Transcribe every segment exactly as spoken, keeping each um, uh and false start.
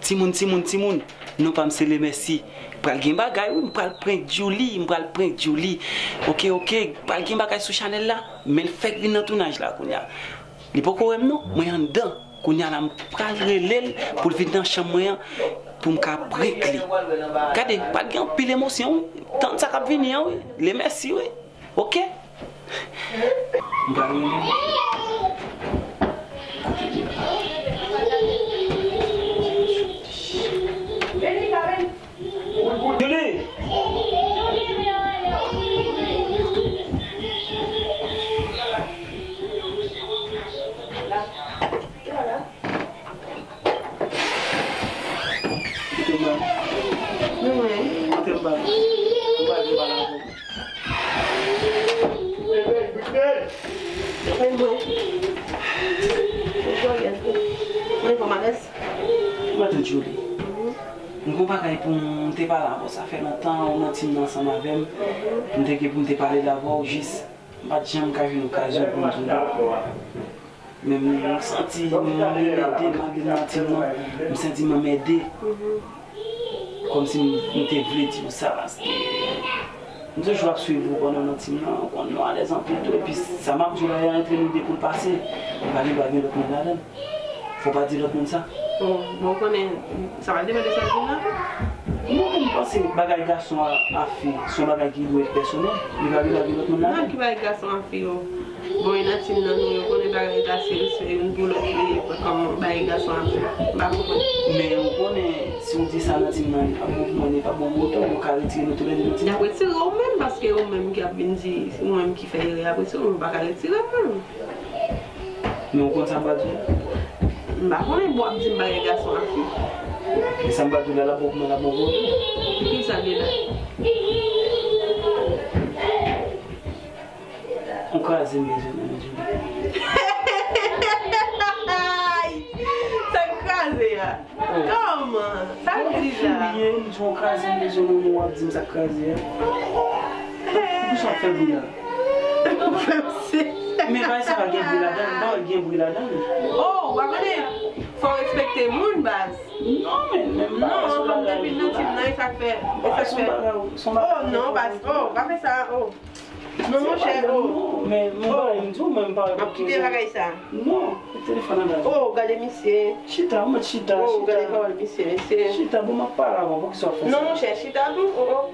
Timoun, timoun, timoun, non pa m se Lemèsi. Pral gen bagay wi, m pral prank Djouly, m pral prank Djouly. Oke, oke, pral gen bagay sou chanèl la, men l fèk vin nan tounaj la kounye a. Li poko wè m non, mwen anndan. Kounye a la m pral rele l pou l vin nan chanm mwen an pou m ka prank li. Gade, pral gen anpil emosyon wi, tann sa k ap vini an wi, Lemèsi wi. Oke. M pral rele. Djouly! Kote m ba? Kote m ba? M pa vle pale avè w. Mwen, mwen. Mwen, mwen. Mwen, mwen, mwen. Mwen, mwen, Djouly. M gon bagay pou m te pale avè w. Sa fè lontan ou nan tim nan ansanm avè m. M te gen pou m te pale l avè w jis. M pa t janm ka jwenn okazyon pou m di w non. Men m santi m anmède, malgre m nan tim nan, m santi m anmède. Kòmsi m, m te vle di w sa, paske m toujou ap swiv ou pandan w nan tim nan, ou konn nou alèz anpil tou, epi sa m ap di w la, e antre nou de pou l pase, li pa gen dwa gen lòt moun ladan l. Fò w pa di lòt moun sa. Bon, bon, ou konnen, sa pa depann de sa w di m nan tou. Non, m panse bagay gason a, a fi, se yon bagay ki dwe pèsonèl. Li pa gen dwa gen lòt moun ladan l. Nan ki bagay gason a fi yo? Bon, e nan tim nan nou, yo konnen bagay la se respè youn pou lòt li ye, kòm bagay gason a fi. M pa konprann. Men ou konnen, si w di sa nan tim nan, li pa bon pou mwen, li pa bon pou ou tou, yo ka retire nou toulède nan tim nan. Y ap retire w menm, paske ou menm ki ap vin di, ou menm ki fè erè, y ap retire w, yo pa ka retire w menm. Men ou konn sa m pral di w? M pa konnen, bon, w ap di m bagay gason ak fi. E sa m pral di w la, l ap bon pou mwen, l ap bon pou ou tou. Ki sa gen la? Ou kraze m bezwen nan men Djouly. Sa k kraze a? Kòman? Sa k di la? Ou fouye, m di w kraze m bezwen nan men w, w ap di m sa k kraze a. Poukisa w ap fè bri a? Men bagay sa pa gen bri ladan l, m pa wè l gen bri ladan l. Oh, w pa konnen? Fò w respekte moun, baz. Non, men, men m pa wè se yon bagay. Non, kòm depi l nan tim nan, e sa k fè, e sa k fè. Oh, non, baz, oh, pa fè sa, oh. Non, monchè, oh. Non, men, men m pa wè, m di w, men m pa wè. M ap kite bagay sa. Non, kite telefòn nan baz. Oh, gade misye. Chita, ou mèt chita, chita. Oh, gade pawòl misye, mesye. Chita, bon, m ap pale avè w, poukisa w ap fè sa? Non, monchè, chita tou, oh, oh.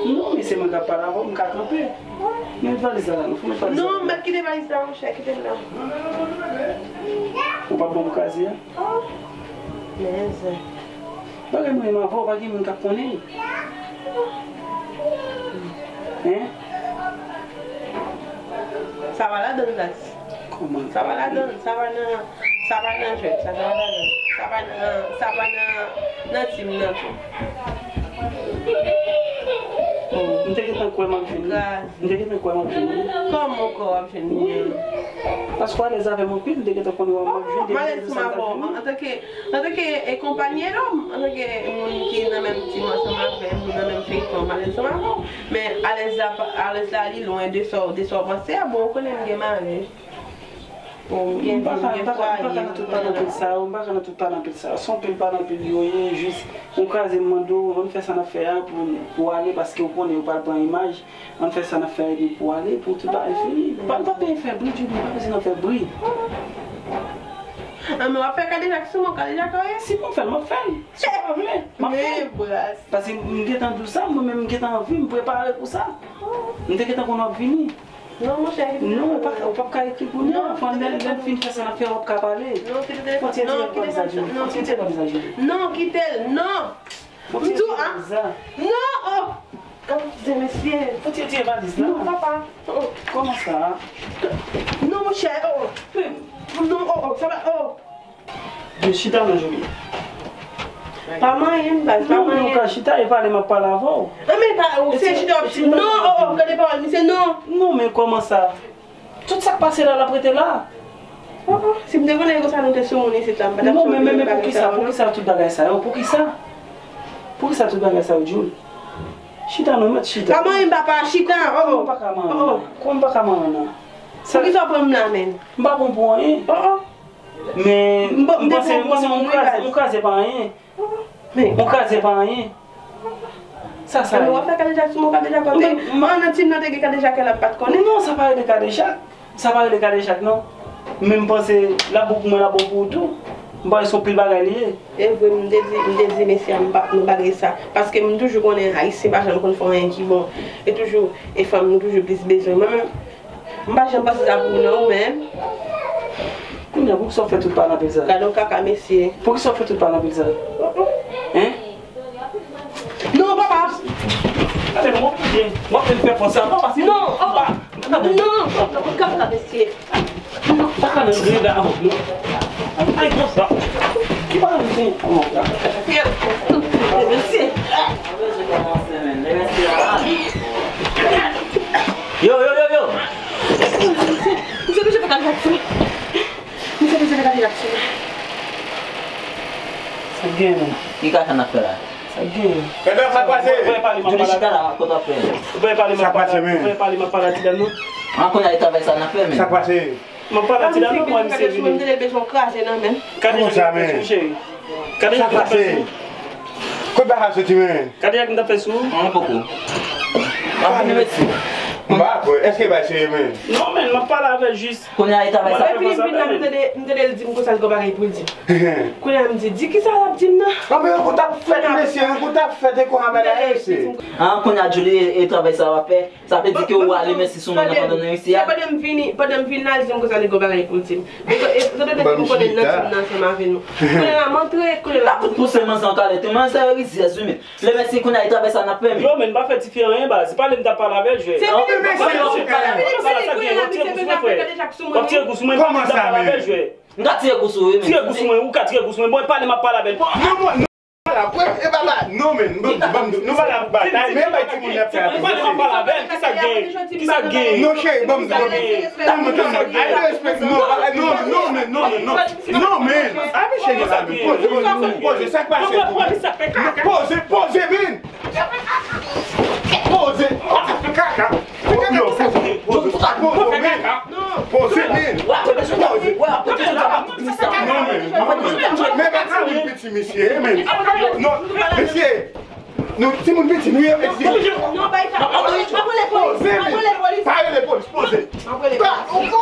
Non, men se mwen k ap pale avè w, m ka kanpe. Men valiz la la, non, fò m met valiz la. Non, m ap kite valiz la, monchè, kite l la. Ou p ap ban m kraze a? Oh, men. Bagay mwen menm avè w, pa gen moun k ap konnen. Hein? Sa pa ladan l, baz. Kòman? Sa pa ladan l, sa pa nan, sa pa nan jwèt, sa, sa pa ladan l. Sa pa nan, sa pa nan, nan tim nan tou. Oh, m te gentan kwè m ap jwenn li. M te gentan kwè m ap jwenn li. Kòman w kwè w ap jwenn li? Paske w alèz avè m anpil, m te gentan konnen w ap jwenn li. M alèz ansanm avè w. Antanke Antanke, e, konpanyelòm, antanke moun ki nan menm tim ansanm avè m, nou nan menm feyton, m alèz ansanm avè w. Men alèz la, alèz la li lwen de sa, de sa w panse a, bon, ou konnen m gen mari. Bon, m gen, m pa ka, m gen fwaye, m pa ka nan tout pale anpil sa yo, m pa ka nan tout pale anpil sa yo. Se yon pil pale anpil yo ye, jis, ou kraze m mande w, ann fè sa n ap fè a pou, pou ale, paske ou konnen ou pral pran imaj. Ann fè sa n ap fè epi pou ale, pou tout bagay fini. Pa, pa bezwen fè bri, Djouly, pa bezwen nan fè bri. Ah, men w ap fè kadejak sou mwen, kadejak anyen? Si pou m fè l, m ap fè l. Si w pa vle, m ap fè l. Men bras. Paske m gentan di w sa, mwen menm m gentan anvi, m prepare pou sa. M te gentan konn w ap vini. Non, monchè, kite. Non, ou pa, ou p ap ka ekri kounye a. Non, fò lè, lè n fin fè sa n ap fè, w ap ka pale. Non, kite telefòn. Fò tire valiz la, Djouly. Fò tire valiz la, Djouly. Non, kite l, non. Fò tire valiz la. Non, oh. Gad koze mesye. Fouti retire valiz la. Non, papa. Oh, oh. Kòman sa? Non, monchè, oh, oh. Non, oh, oh, sa va, oh. Djouly, chita non, Djouly. Pa manyen m, baz, pa manyen. Non, men ou ka chita e pale, m ap pale avè w. Ah, men pa, ou se chita w ap chita. Non, oh, oh, gade pawòl misye, non. Non, men kòman sa? Tout sa k pase la, l ap rete la. Oh, oh, si m te konnen konsa nou te sou moun isit la, m pa t ap sot vin bagay sa yo, non. Non, men, men, men poukisa, poukisa tout bagay sa yo? Poukisa? Poukisa tout bagay sa yo, Djouly? Chita non, mèt chita. Pa manyen m, papa, chita, oh, oh. Kòman m pa ka manyen w la? Kòman m pa ka manyen w la? Poukisa w pran m la, menm? M pa pran w pou anyen. Oh, oh. Men, m panse, m panse yon kraze, yon kraze pa anyen. Yon kraze pa anyen. Sa, sa ye. Mwen, w ap fè kadejak sou mwen, kadejak kote? An, nan tim nan te gen kadejak, l ap pa t konnen. Non, sa pa rele kadejak. Sa pa rele kadejak, non. Men m panse l ap bon pou mwen, l ap bon pou ou tou. M panse se yon pil bagay li ye. E vre, m te di, m te di mesye a, m pa, m pa gen sa. Paske m toujou konnen Ayisyen pa janm konn fè anyen ki bon. E toujou, e fanm nou toujou plis bezwen. Mwen menm, m pa janm panse sa pou ou non, ou menm. Kounya, poukisa w fè tout pa nan pil sa? Gade yon kaka, mesye. Poukisa w fè tout pa nan pil sa? Hein? Non, papa! Gade, non, w ap vin fè fòs sa. Papa, se... Non, papa! Non, non, non, non, non, mesye. Sa ka nan greda avèk nou. Ay, konsa. Ki pa nan greda avèk nou. Mesye. Yo, yo, yo, yo. Misye, misye, misye, misye, misye, misye, misye. Sa gen, men. Ki kaka n ap fè la? Sa gen. Ebyen, sa k pase? Ou pa pale, m ap pale. Ou pa pale, m ap pale. Ou pa pale, m ap pale a ti dam nan. An konnen travay sa n ap fè, men. Sa k pase? M ap pale a ti dam nan, mwen, misye vini. M te bezwen kraze nan men. Kòman sa, men? Sa k pase? Kot bagay soti, men? Kadejak m t ap fè sou ou? An poko. An vini, mesye. M pa kwè. Èske bay serye, men? Non, men, m ap pale avè l jis. Kounye a, e travay sa. Epi, epi nan, m tande, m tande l di m konsa, l gen bagay pou l di m. Kounye a, m di, di kisa l ap di m nan? Anben, yon kou t ap fèt, mesye, yon kou t ap fèt, e kou a bagay, mesye. An, kounye a, Julie, e, e travay sa w ap fè, sa vle di ke ou ale mèsi sou mwen nan pandan nou isi a? Pandan m vini, pandan m vin la, l di m konsa, li gen bagay pou l di m. E, e, sa vle di m konnen nan tim nan ansanm avè nou. Kounye a, m antre, kounye a. Tout pouse manzè an kalite, manzè rizyèz, wi, men. Lè mèsi kounye a, e travay sa n ap fè, men. Yo, men, pa fè tifi anyen, baz. Se pale m t ap pale avè l, jwè. Se li menm, se li menm. W ap tire gou sou mwen, frè. W ap tire gou sou mwen, m t ap pale avè l, jwè. M ka tire gou sou ou, wi, men. Tire gou sou mwen, ou ka tire gou sou mwen. Bon, e pale m ap pale avè l. Non, non, non. Pale, e pale. Non, men, ban m, ban m, nou pa la batay, men bay timoun nan fè. Pale m ap pale avè l, kisa k gen? Kisa k gen? Non, cheri, ban m, ban m. Tann mwen, tann mwen. Ay, respect, non, non, non, men, non, men, non. Non, men. A, men, cheri, la, men. Poze, poze, poze, sa k pase? Poze, poze, men. Poze. Kaka. Poze, poze, men. Poze, men. Poze. Non, men. Men, men, men, men, piti, mesye, men. Non, mesye. Nou, timoun piti, nou ye, mesye. Poze, men. Pa rele polis, poze. Pa, poze.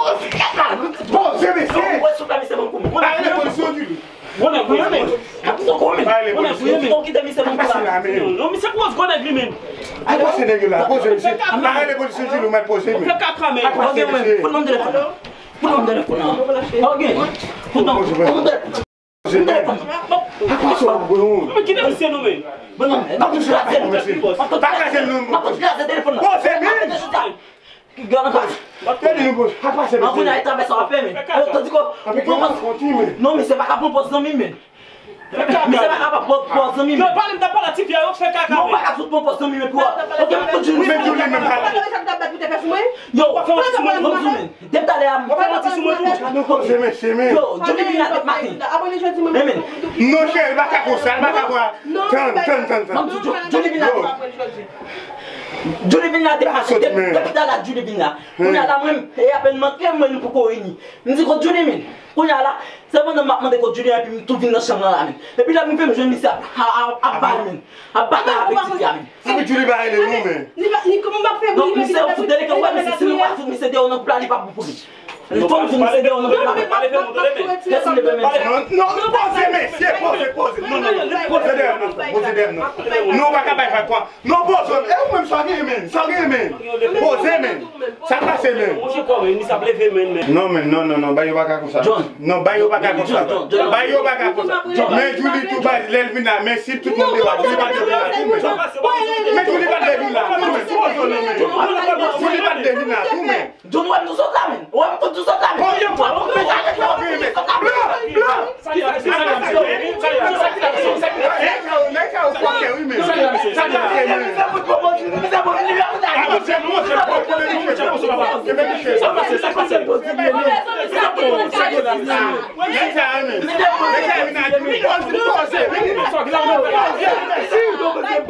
Poze, mesye. Pa rele polis, non, Julie. Bon, men, bon, men. Bon, men, bon, men. Bon, kite misye nan kò la. Non, non, misye pwoz gwo nèg li menm. Al pase nèg yo la, poze misye. Pa rele polis, Julie, ou mèt poze, men. Fè kaka, men. Al pase misye. Fout nan telefòn nan. Fout nan telefòn nan. Ok. Fout nan telefòn nan. Poze, men. Al pase, non. Men kite misye non, men. Bon, non, men. Pa kraze telefòn nan. Poze, men. Gade nou pòz. Gade nou pòz. Apa se mesye? An kounye a, e travay sa w ap fè, men. Tandis ke ou kòmanse. Non, misye pa ka pran pòz zanmi, men. Misye pa ka pran pòz zanmi, men. Yo, pale m, t ap pale a tifi a, yo fè kaka, men. Non, ou pa ka fout pran pòz zanmi, men, pou. Ok, m fout Julie. Men Julie menm pale. Yo, w ap fè manti sou mwen, non? Depi talè a, m. W ap fè manti sou mwen, non? Poze mesye, men. Yo, Julie vin la depi maten. Men, men. Non, cheri, l pa ka konsa, l pa ka konsa. Tann, tann, tann, tann. Julie vin la. Julie vin la depi, depi talè Julie vin la. Kounye a la, mwen, e apèn m antre, mwen, nou poko reyini. M di kot Julie, men. Kounye a la, se pandan m ap mande kot Julie, epi m tou vin nan chanm nan la, men. Epi lè m rive, m jwenn misye ap, ap, ap, ap bal, men. Ap batay avèk tifi a, men. Epi Julie pa rele nou, men. Donk, misye, ou fout delege, ou wè, misye, si nou pa fout misye deyò nan koup la, li pa bon pou li. Fò m fout misye deyò nan koup la. Kès li vle, men? Non, non, poze, mesye, poze, poze. Non, non, poze dèyè m nan, poze dèyè m nan. Non, ou pa ka bay vag kwa. Non, poze, men. E ou menm, sa w gen, men? Sa w gen, men? Poze, men. Sa k pase, men? Monchè, kò, men, misye ap leve, men, men. Non, men, non, non, non, bagay yo pa ka konsa. Non, bagay yo pa ka konsa. Bagay yo pa ka konsa. Men Julie tou, bagay, lè l vin la, men si tout moun deyò, Julie pa t dwe vin la tou, men. Men Julie pa t dwe vin la tou, men. Poze, non, men. Julie pa t dwe vin la tou, men. John, ou wè m tou sot la, men. Ou wè m fout tou sot la, men. Konbyen fwa? Konbyen fwa? Konbyen fwa? Blan, blan. Sa k ap pase? Sa k ap pase? Nèg sa yo fòkè, wi, men. Sa k ap pase? Sa k ap pase, men? Sa k ap pase? Sa k ap pase? Nèg sa yo, men. Nèg sa yo vin ak li. Poze, poze, vini. Poze, poze.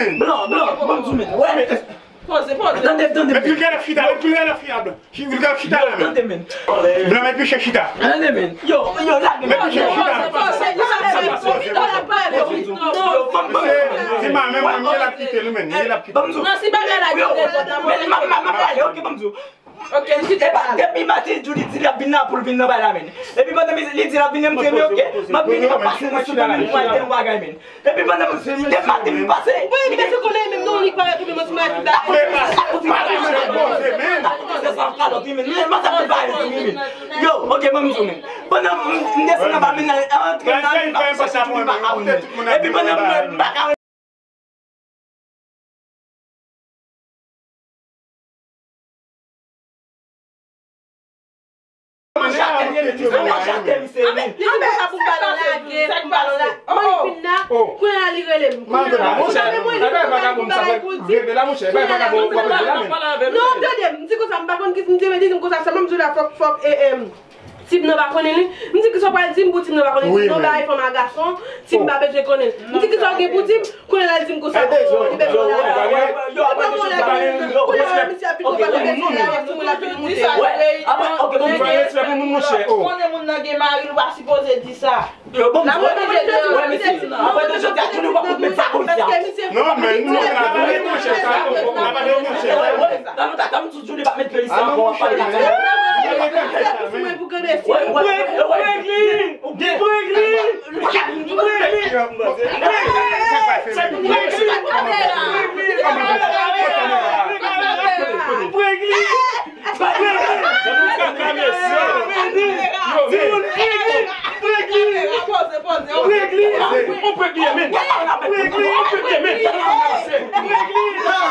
men. Blan, blan, ban m di w men. Wè. Poze, poze. Tande, tande men. Met Wilguer ap chita, met Wilguer ap chita, blan. Wilguer ap chita la, men. Tande men. Blan, met Michel chita. Tande men. Yo, yo, lage men. Met Michel chita. Poze, poze, poze. Misye, se pa menm mwen, li l ap kite nou, men. Li l ap kite nou. Non, si bagay la kite zòt la, m ap rale, ok, ban m di w. Ok, li kite. Epa, depi maten, Julie di l ap vin la pou l vin nan bay la, men. Epi pandan li di l ap vin, m di, men ok, m ap vini, m ap pase nan sou mwen, m al gen yon bagay, men. Epi pandan depi maten, m pase. Wi, li gen se konnen menm non, li pa reponn mwen, ti mwen, ti bagay. Yo, ok, ban m di w, men. Yo, ok, ban m di w, men. Pandan m, m desann anba, men, antre nan, m ap chèche Julie, m pa ka wè l, men. Epi pandan m, m pa ka wè l. Manman Jatè, misye, manman Jatè, misye, wi. Li di konsa pou m pa nan lage, pou m pa nan la. Mwen li vin la, kounye a li rele m. Kounye a, monchè, bay vagabon sa, bay rele la, monchè, bay vagabon, w ap rele la, men. Non, tande, m di konsa, m pa konn ki, m di, men li di m konsa, sèlman m di w la, fòk, fòk, e, e, Tim nan pa konnen li. M di, kisa w pral di m pou Tim nan pa konnen? Tim nan bay fanm a gason, Tim pa bezwen konnen. M di, kisa w gen pou Tim? Kounye a l al di m konsa, oh, li bezwen w la. Li pa bon la, kounye a misye ap vin konprann misye la, ti moun la vin moute. Konnen moun nan gen mari, li pa sipoze di sa. Yo, bon, la mwen di, wè, mesye, apre de jodi a, tou nou pa konn met sa konsa. Non, men nou, n ap pale monchè, sa, n ap pale monchè. Wè, wè, nan nou ta tann sou Julie pa met peyi sa ankò, w ap pale la. Wè, wè, wè, wè. Pregli! Pregli! Pregli! Pregli! Pregli! Pregli! Pregli! Pregli! Pregli!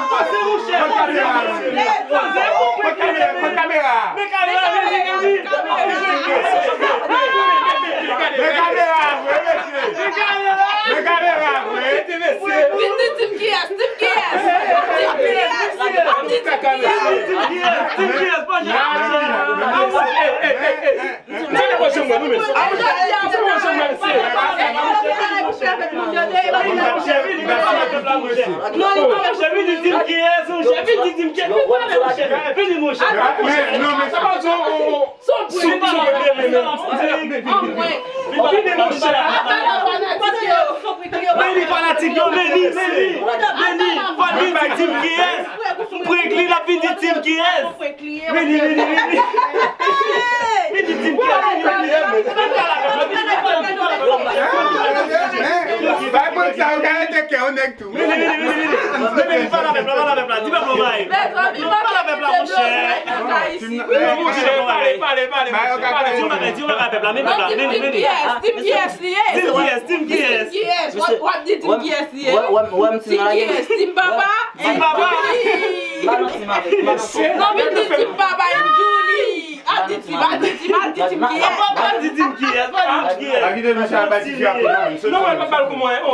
Pase monchè! Pase monchè! Men kamera, men kamera. Men kamera, men kamera. Men kamera vre, mesye. Men kamera vre. Vin di Tim kiyès, Tim kiyès. Tim kiyès. Vin di Tim kiyès. Tim kiyès, Tim kiyès, pa janm. Tim kiyès, pa janm. Vin di Tim kiyès, monchè. Vin di Tim kiyès. Vin monchè. Vin monchè. Vin monchè. Sou pwen, sou pwen, men, men, men. Vini, monchè. Vini, fanatik yo, vini, vini. Vini, fanatik Tim kiyès. Pregli, l ap vin di Tim kiyès. Vini, vini, vini. Vini, Tim kiyès. Vini, vini, vini. Bay bandi sa yo ka rete kè yon nèg tou. Vini, vini, vini, vini. Vini, vini, pale avè m la, pale avè m la. Di pèp la, bay. Pale avè pèp la, monchè. Monchè, pale, pale, pale, monchè. Pale, di yon bagay, di yon bagay, pèp la, men pèp la, men, men, men. Tim kiyès, Tim kiyès li ye? Tim kiyès, Tim kiyès? W ap di Tim kiyès li ye? Tim kiyès, Tim papa? Tim papa? Non, men di Tim papa, Julie. A di Tim, a di Tim, a di Tim kiyès? Pa di Tim kiyès, pa di Tim kiyès. Pa kite mesye a bay ti fi a kou non, men. Non, mwen pa ba l kou mwen, oh.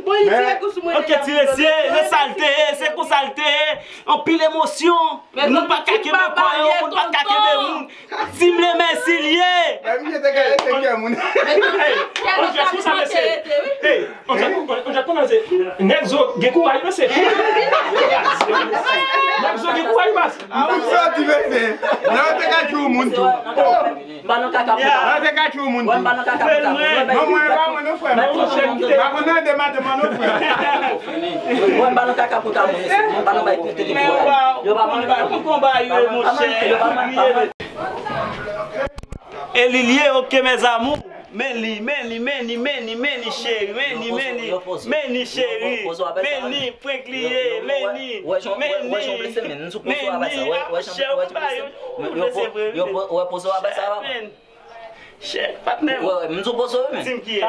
Bon, li tire kou sou mwen. Ok, ti mesye, se sa l te ye, se konsa l te ye. Anpil emosyon. Moun pa ka kenbe kò yo, moun pa ka kenbe moun. Tim Lemèsi l ye. Bay misye te ka rete kè moun. Hey, on jwèt konsa, mesye. Hey, on jwèt, on jwèt konsa, se nèg zo gen kouraj, mesye. Nèg zo gen kouraj, baz. A ou sòti, mesye. Nan yo te ka tchou moun tou. M pa nan kaka pou ta. Nan yo te ka tchou moun tou. Mwen, m pa nan kaka pou ta. Non, mwen, e pa mwen non, frè m. Pa konn nan de maten mwen non, frè m. Mwen, m pa nan kaka pou ta, mwen, mesye. Mwen pa nan bay tete de pou yo. Yo pa manke. Konba yo, monchè. Yo pa manke. E li l ye, ok, mes amours. Men li, men li, men li, men li, men li, cheri, men li, men li, men li, cheri, men li, prank li ye, men li, men li, men li, ap chè ou pa yo, ou blese vre, wi, men. Chè, patnè m. Tim kiyès?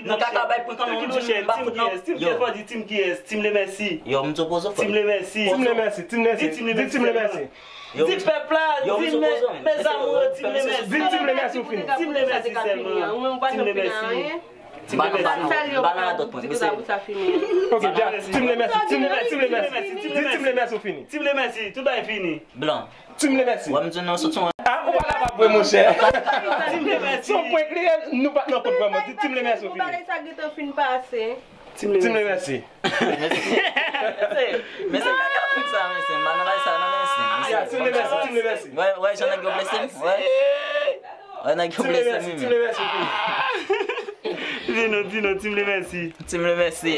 Nan kaka bay prank an nou, Tim kiyès? Tim kiyès? Tim kiyès? Tim Lemèsi. Tim Lemèsi. Tim Lemèsi. Di Tim Lemèsi. Di pèp la, di mezanmi, di mèsi. Di Tim Lemèsi ou fini. Tim Lemèsi sèlman. Tim Lemèsi. Tim Lemèsi. Ba nou radòt mwen. Ok, dja. Tim Lemèsi. Tim Lemèsi. Di Tim Lemèsi ou fini. Tim Lemèsi. Tout bagay fini. Blan. Tim Lemèsi. Wè m di nou sou tou. Ah, ou pa kapab vre, monchè. Tim Lemèsi. Se yon prank li ye, nou pa t nan kont vrèman. Di Tim Lemèsi ou fini. Bagay sa gentan fin pase. Tim Lemèsi. Tim Lemèsi. Mesye, mesye, pa gen prank sa, mesye. M pa nan bagay sa, non, mesye. Mesye, Tim Lemèsi, Tim Lemèsi. Wè, wè, jan nèg yo blese m. Wè. Wè, nèg yo blese m. Tim Lemèsi, Tim Lemèsi. Di nou, di nou, Tim Lemèsi. Tim Lemèsi.